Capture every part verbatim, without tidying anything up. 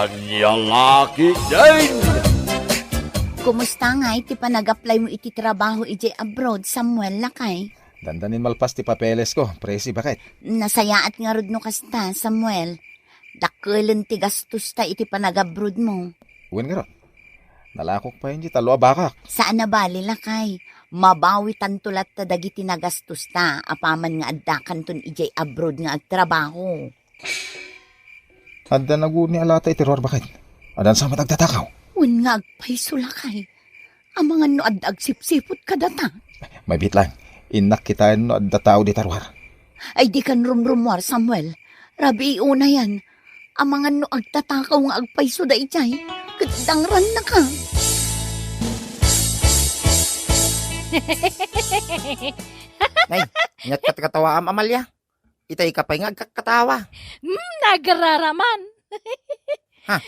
Ania la ketdin? Kumusta ngay ti panag-apply mo iti trabaho idiay abroad, Samuel, lakay? Dandanin malpas ti papeles ko, Presi, baket. Nasayaat ngarud no kasta, Samuel. Dakkelen ti gastosta iti panag-abroad mo. Wen ngarud, nalakok pay iti tallo a bakak. Saan a bali, lakay. Mabawitanto latta dagiti nagastosta apaman nga addakanton idiay abroad nga agtrabaho. Adda naguni a lata iti ruar, baket. Adda sa met agtatakaw. Wen nga agpayso, lakay. Amangan no adda agsipsiput kadata. Mabiit lang. Innak kitaen no adda tao dita ruar. Ay, dikan rumrumuar, Samuel. Rabii unayan. Amangan no agtatakaw nga agpayso daydiay. Ket dangrannaka. Nay, aniat katkatawaam, Amalia? Itay ka pay nga agkatkatawa. Hmm, agraraman. Ha?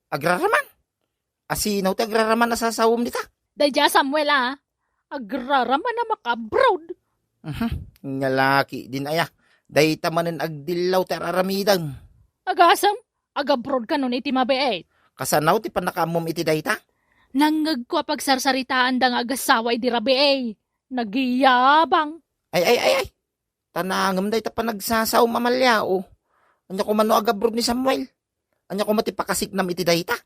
Agraraman? Asino ti agraraman a sasawem dita? Daydiay a Samuel a. Agraraman a maka-abroad. Mhm. Ania la ketdin aya. Dayta manen agdillaw ti ar-aramidem. Agasem, ag-abroad kano iti mabiit. Kasano ti pannakaammom iti dayta? Nangngegko a pagsarsaritaanda nga agassawa idi rabii. Nagyabang. Ay, ay, ay, ay. Ta naangem dayta panagsasawem, Amalia, o. Ania koma no ag-abroad ni Samuel? Ania koma ti pakasiknam iti dayta?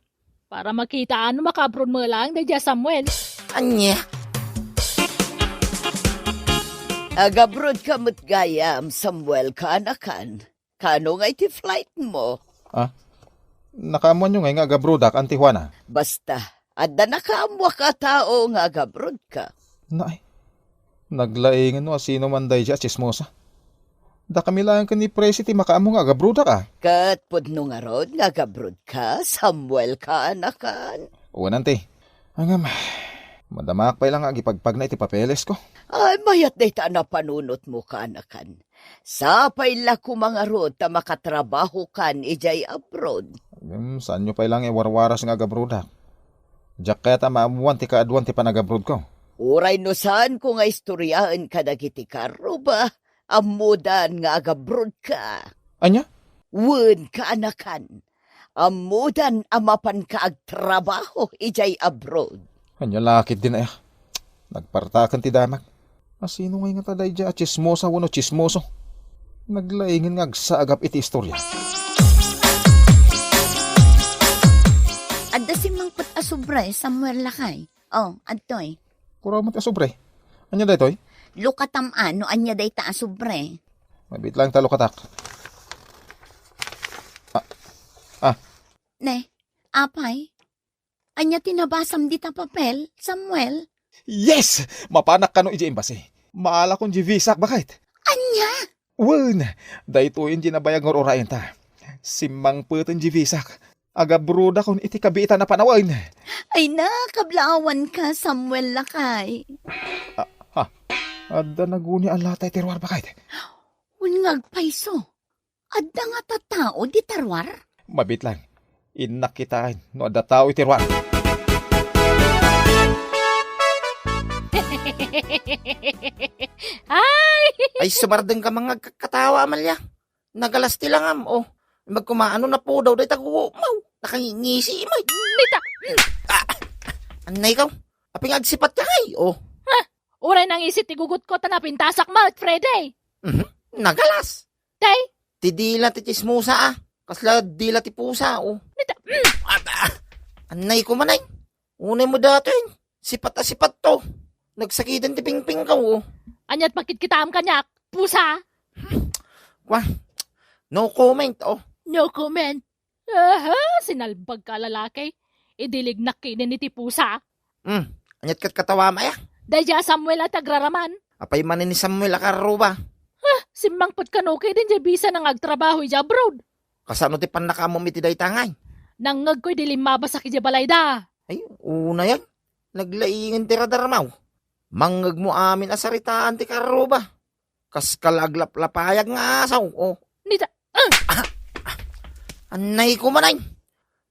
Para makitaam no maka-abroad met laeng daydiay a Samuel. Ania? Ag-abroad ka met gayam, Samuel, kaanakan. Kano nga iti flight mo? Ah? Nakaammoanyo ngay nga ag-abroadak, Auntie Juana? Basta, adda nakaammoak a tao nga ag-abroad ka. Naay, naglaingen no asino man daydiay a tsismosa. Dakami laeng ken ni Presi ti makaammo nga ag-abroadak a. Ket pudno ngarud nga ag-abroad ka, Samuel, kaanakan? Wen, Auntie. Ngem, madamaak pay la nga agipagpagna iti papeles ko. Ay, mayat dayta a napanunot mo, kaanakan. Sapay la koma ngarud ta makatrabahokan idiay abroad. Ngem, saanyo pay la nga iwarwaras nga ag-abroadak. Diak kayat a maammoan ti kaaduan ti panag-abroad ko. Uray no saanko nga istoriaen kadagiti karruba, ammodan nga ag-abroad ka. Ania? Wen, kaanakan. Ammodan a mapanka agtrabaho idiay abroad. Ania la ketdin aya? Nagpartaken ti damag. Asino ngay ngata daydiay a tsismosa wenno tsismoso? Naglaingen nga agsaagap iti istoria. Adda simmangpet a sobre, Samuel, lakay. Oh, adtoy. Kuraw met a sobre. Ania daytoy? Lukatam a no ania dayta a sobre. Mabiit lang ta lukatak. Ah, ah. Ne, apay? Ania ti nabasam dita papel, Samuel? Yes! Mapanak kano idiay embassy. Maalakon diay visak, baket. Ania? Wen, daytoyen ti nabayag nga ur-urayenta. Simmangpeten diay visak. Ag-abroadakon iti kabiitan a panawen. Ay, nakablaawanka, Samuel, lakay. Ah, ha? Adda naguni a lata iti ruar, baket. Wen nga agpayso. Adda ngata tao dita ruar? Mabiit lang. Innak kitaen no adda tao iti ruar. Ay! Ay, sumardeng ka nga agkatkatawa, Amalia. Nagalas ti langam, oh. Magkumaano napudaw dayta gumaw. Nakangingisi, may. Nita! Ah! Anay ka. Apay nga agsipat ka, ay, oh. Ha? Uray nangisi ti gugutko ta napintasak met, Freddy. Mhm. Nagalas. Tay? Ti dila ti tsismosa, ah. Kasla dila ti pusa, oh. Nita! Mm. Ah, ah. Anay ko manay. Unay mo datoy. Sipat a sipat to. Nagsakiten ti pingpingko, oh. Aniat makitkitaam kaniak? Pusa? Kwa? No comment, oh. No comment. Aha, sinalbag ka, lalaki. Idilignak kinin iti pusa. Hmm, aniat katkatawa, maya? Daydiay a Samuel a ti agraraman. Apay manen ni Samuel a karruba? Ha, simmangpet kano kidin diay bisa na nga agtrabaho idiay abroad. Kasano ti pannakaammom iti dayta ngay? Nangngegko idi limmabasak idiay balayda. Ay, unayan. Naglaingen ti radarmaw. Mangngegmo amin a saritaan ti karruba. Kas kalaglaplayag nga asaw, oh. Nita, ah! Ah, ah, anay ko manay.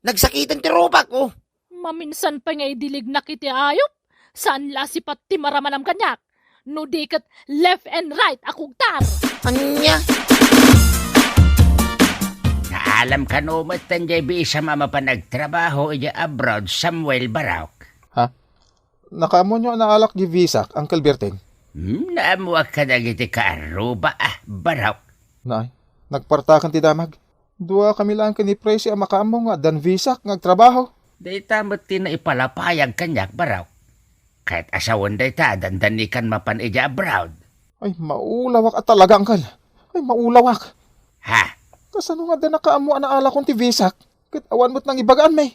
Nagsakiten ti rupak, oh. Maminsan pay nga idilignak iti ayup. Saan la a sipat ti maramanam kaniak? No di ket left and right a kugtar. Ania? Alam kano met ta diay biisam a mapan agtrabaho idiay abroad, Samuel Barok? Ha? Nakaammoanyo a naalak diay bisak, Uncle Berting? Hmm, naammoak kadagiti kaarruba, a, Barok. Nay, nagpartakan ti damag. Duakami laeng ken ni Presi a makaammo nga addan bisak nga agtrabaho. Dayta met ti naipalapayag kaniak, Barok. Ket a sawen dayta, dandanikan mapan idiay abroad. Ay, maulawak a talaga, Uncle. Ay, maulawak. Ha? Kasano nga adda nakaammo a naalakon ti bisak? Ket awan met nangibagaanmi.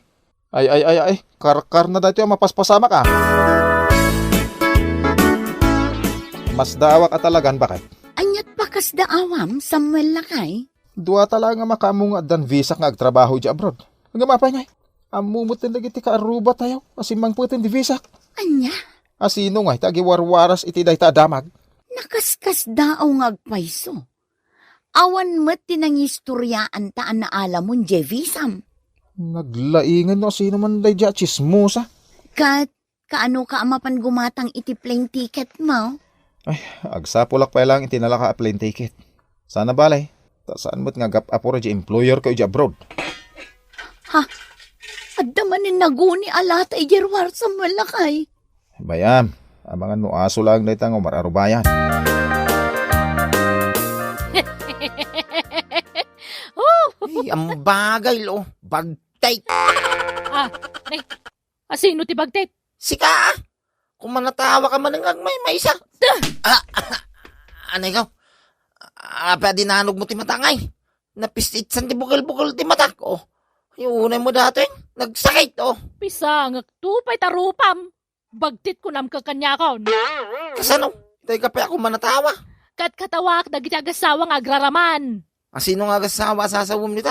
Ay, ay, ay, ay, karkarna daytoy a mapaspasamak, a. Masdaawak a talagan, baket. Aniat bakas daawam, Samuel lakay? Duata laeng a makaammo nga addan bisak nga agtrabaho idiay abroad. Ngem apay ngay? Ammo met dagiti kaarrubatayo a simmangpeten ti bisak. Ania? A sino ngay ti agiwarwaras iti dayta a damag? Nakaskasdaaw nga agpayso. Awan met ti nangistoriaanta a naalamon, Jevisam. Naglaingan no asino man daydiay a tsismosa. Ket, kaano ka a mapan gumatang iti plane ticket mo? Ay, agsapulak pay laeng iti nalaka a plane ticket. Sana bale, ta saan met nga agap-apor idiay employer ko idiay abroad. Ha? Adda manen naguni a lata idiay ruar, Samuel lakay? Bayam, amangan no aso laeng dayta nga umar-arubayan. Oh! Ay, ang bagay, lo. Bagtit. Ah, nay, asino ti bagtit? Sika, a. Kumanatawa ka manen nga agmaymaysa. Ah, anay ka? Apay a dinanog mo ti matak ngay? Napistitsan ti bukel-bukel ti matak, o. Ay, unay mo datoy, nagsakit, o. Pisangek to pay ta rupam. Bagtit kunam kaniakon. Kasano? Itay ka pay a kumanatawa. Ket katawaak dagiti agassawa nga agraraman. Asino nga agassawa a sasawem dita?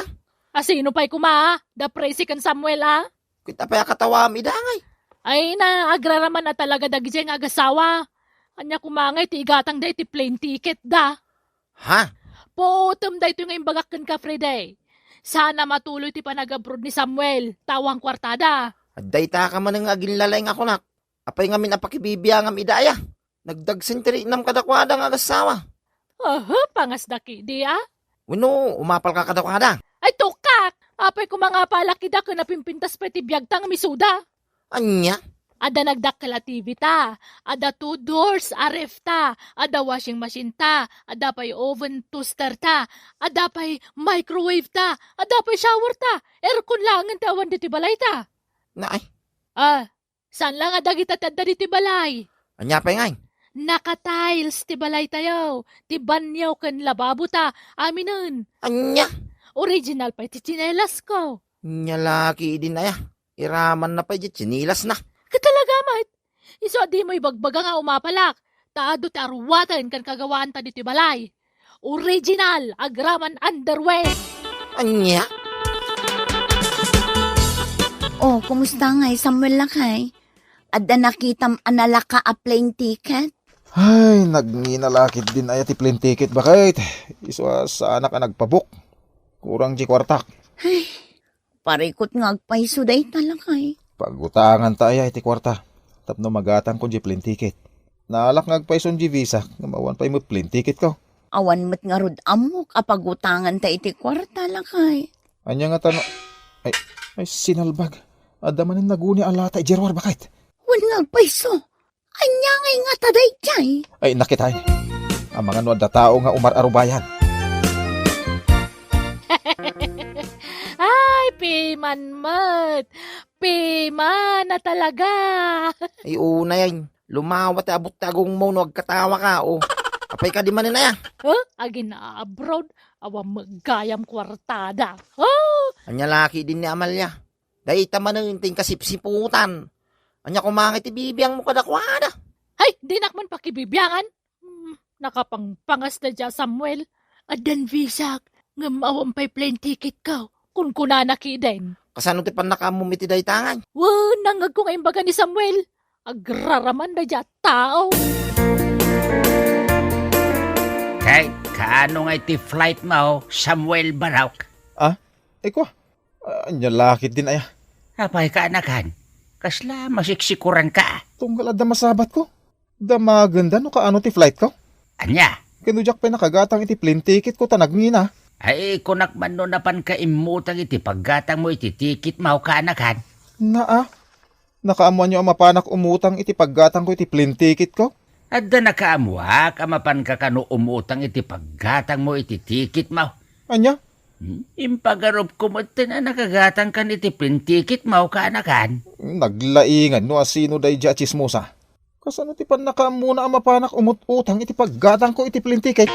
Asino pay koma, a? Da Presi ken Samuel, a? Ket apay a katawaam ida ngay? Ay, na, agraraman a talaga dagidiay nga agassawa. Ania koma ngay ti igatang da iti plane ticket da? Ha? Puotem daytoy nga imbagak kenka, Freddy. Saan a matuloy ti panag-abroad ni Samuel, ta awan kuartada. Adda ita ka manen nga aginlalay nga kunak. Apay ngamin a pakibibiangam ida aya? Nagdagsen ti riknam kadakuada nga agassawa. Aha, pangasda kidi, a? Wenno, umapalka kadakuada? Ay, tukak! Apay koma nga apalak ida ken napimpintas pay ti biagta ngem isuda? Ania? Adda nagdakkel a T V ta, adda two doors a ref ta, adda washing machine ta, adda pay oven toaster ta, adda pay microwave ta, adda pay shower ta, aircon laengen ti awan ditoy balay ta. Naay. Ah, saan la nga dagita ti adda ditoy balay? Ania pay ngay? Naka-tiles ti balaytayo, ti banio ken lababo ta, aminen. Ania? Original pay ti tsinelas ko. Ania la kidin aya? Iramanna pay diay tsinelasna. Ket talaga met. Isu a dimo ibagbaga nga umapalak, ta adu ti aruaten ken kagawaanta ditoy balay. Original, agraman underwear. Ania? Oh, kumusta ngay, Samuel lakay? Adda nakitam a nalaka a plane ticket? Ay, nagngina la ketdin aya ti plane ticket, baket. Isu a saanak a nagpabook. Kurang ti kuartak. Ay, parikut nga agpayso dayta lakay. Pagutanganta aya iti kuarta tapno magatangko diay plane ticket. Naalak nga agpayson diay visa, ngem awan pay met plane ticket ko. Awan met ngarud ammok a pagutanganta iti kuarta, lakay. Ania ngata no, ay, ay, sinalbag. Adda manen naguni a lata idiay ruar, baket. Wen nga agpayso. Ania ngay ngata daydiay? Ay, nakitay. Amangan no adda tao nga umar-arubayan. Ay, piman met. Piman a talaga. Ay, unay, ay. Lumawa ti abut ti agongmo no agkatawa ka, o. Apay ka di manen aya? Huh? Agin-abroad? Awan met gayam kuartada. Oh! Ania la ketdin ni Amalia? Dayta manen ti inkasipsiputan. Ania koma ngay ti bibiangmo kadakuada? Hay, dinak man pakibibiangan. Hmm, nakapangpangas daydiay a Samuel. Addan visak, ngem awan pay plane ticket ko. Kunkunana ketdin. Kasano ti pannakaammom iti dayta ngay? Wen, nangngegko nga imbaga ni Samuel. Agraraman daydiay a tao. Kay, kaano ngay ti flight mo, Samuel Barok? Ah? Ay, kua. Ah, ania la ketdin aya? Apay ka, anakan? Kasla masiksikuran ka? Tunggal adda masabat ko. Damagenda no kaano ti flight ko? Ania? Ken no diak pay nakagatang iti plane ticket ko ta nagngina. Ay, kunak man no napanka immutang iti paggatangmo iti tikitmo, kaanakan. Naa, nakaammoanyo a mapanak umutang iti paggatangko iti plane ticketko? Adda nakaammoak a mapanka kano umutang iti paggatangmo iti tikitmo. Ania? Hmm? Impagarupko metten a nakagatangkan iti plane ticketmo, kaanakan. Naglaingan no asino daydiay a tsismosa. Kasano ti pannakaammona a mapanak umut-utang iti paggatangko iti plane ticket?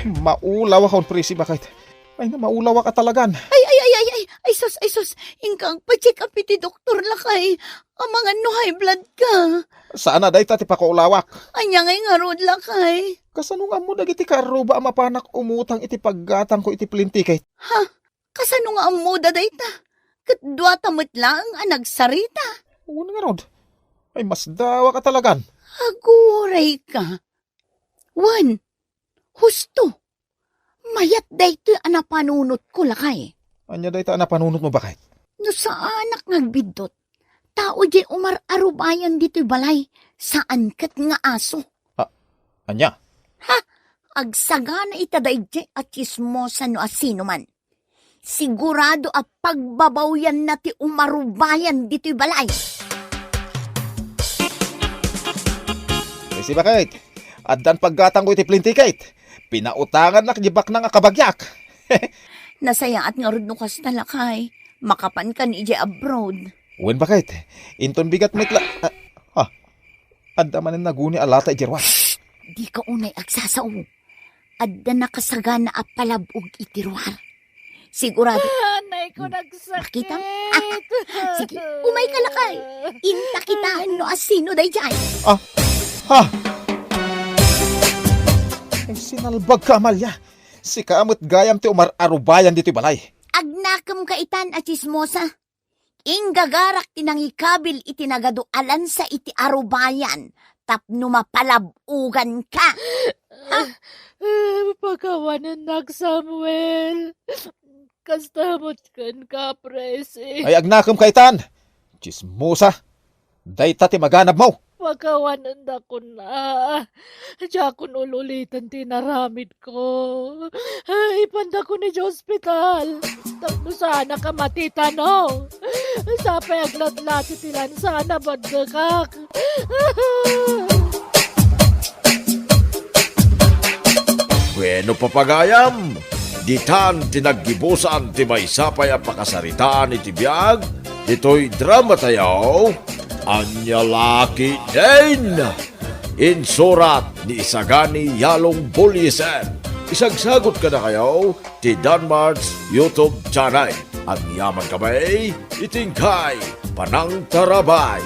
Maulawakon, Presi, baket. Ay, na, maulawak a talagan. Ay, ay, ay, ay, ay, ay, sus, ay, sus. Inka agpa-check up iti doktor, lakay. Amangan no high blood ka. Saan a dayta ti pakaulawak. Ania ngay ngarud, lakay? Kasano nga ammo dagiti kaarruba a mapanak umutang iti paggatangko iti plane ticket? Ha? Kasano nga ammoda dayta? Ket duata met laeng a nagsarita. Wen ngarud. Ay, masdawak a talagan. Aguray ka. Wen, husto. Mayat daytoy a napanunotko, lakay. Ania dayta a napanunotmo, baket? No saanak nga agbiddut, tao diay Omar Arubayan ditoy balay, saan ket nga aso. Ah, ania? Ha? Agsagana ita daydiay a tsismosa no asinoman. Sigurado a pagbabawyanna ti umarubayan ditoy balay. Ay, si baket, addan paggatangko iti plane ticket. Pinautangannak di baknang a kabagiak. Nasayaat ngarud no kasta, lakay. Makapankan idiay abroad. Wen, baket. Inton bigat met la-, ah, ah. Adda manen naguni a lata idiay ruar. Shh! Dika unay agsasao. Adda nakasagana a palab-og iti ruar. Sigurado. Ah, anayko, hmm, nagsakit. Makita? Ah, sige, umayka, lakay. Inta kitaen no asino daydiay. Ah, ha? Ay, sinalbagka, Amalia. Sika met gayam ti Omar Arubayan ditoy balay. Agnakemka itan a tsismosa. Inggagarak ti nangikabil iti nagadu a lansa iti Arubayan tapno mapalab-oganka. Ha? Pakawanennak, Samuel. Kasta met kenka, Presi. Ay, agnakemka itan. Tsismosa. Dayta ti maganabmo. Pakawanendakon a. Diakon ul-uliten ti inaramidko. Ipandakon idiay ospital. Tapno saanak a matitano. Sapay aglatlati ti lansa a nabaddekak. Bueno, papagayam, ditan ti naggibusan ti maysa pay a pakasaritaan iti biag ditoy drama tayo, Ania La Ketdin. Insurat ni Isagani Yalong Buliesen. Isagsagut kadakayo ti Danmart's YouTube channel. Agyaman kami iti inkay panangtarabay.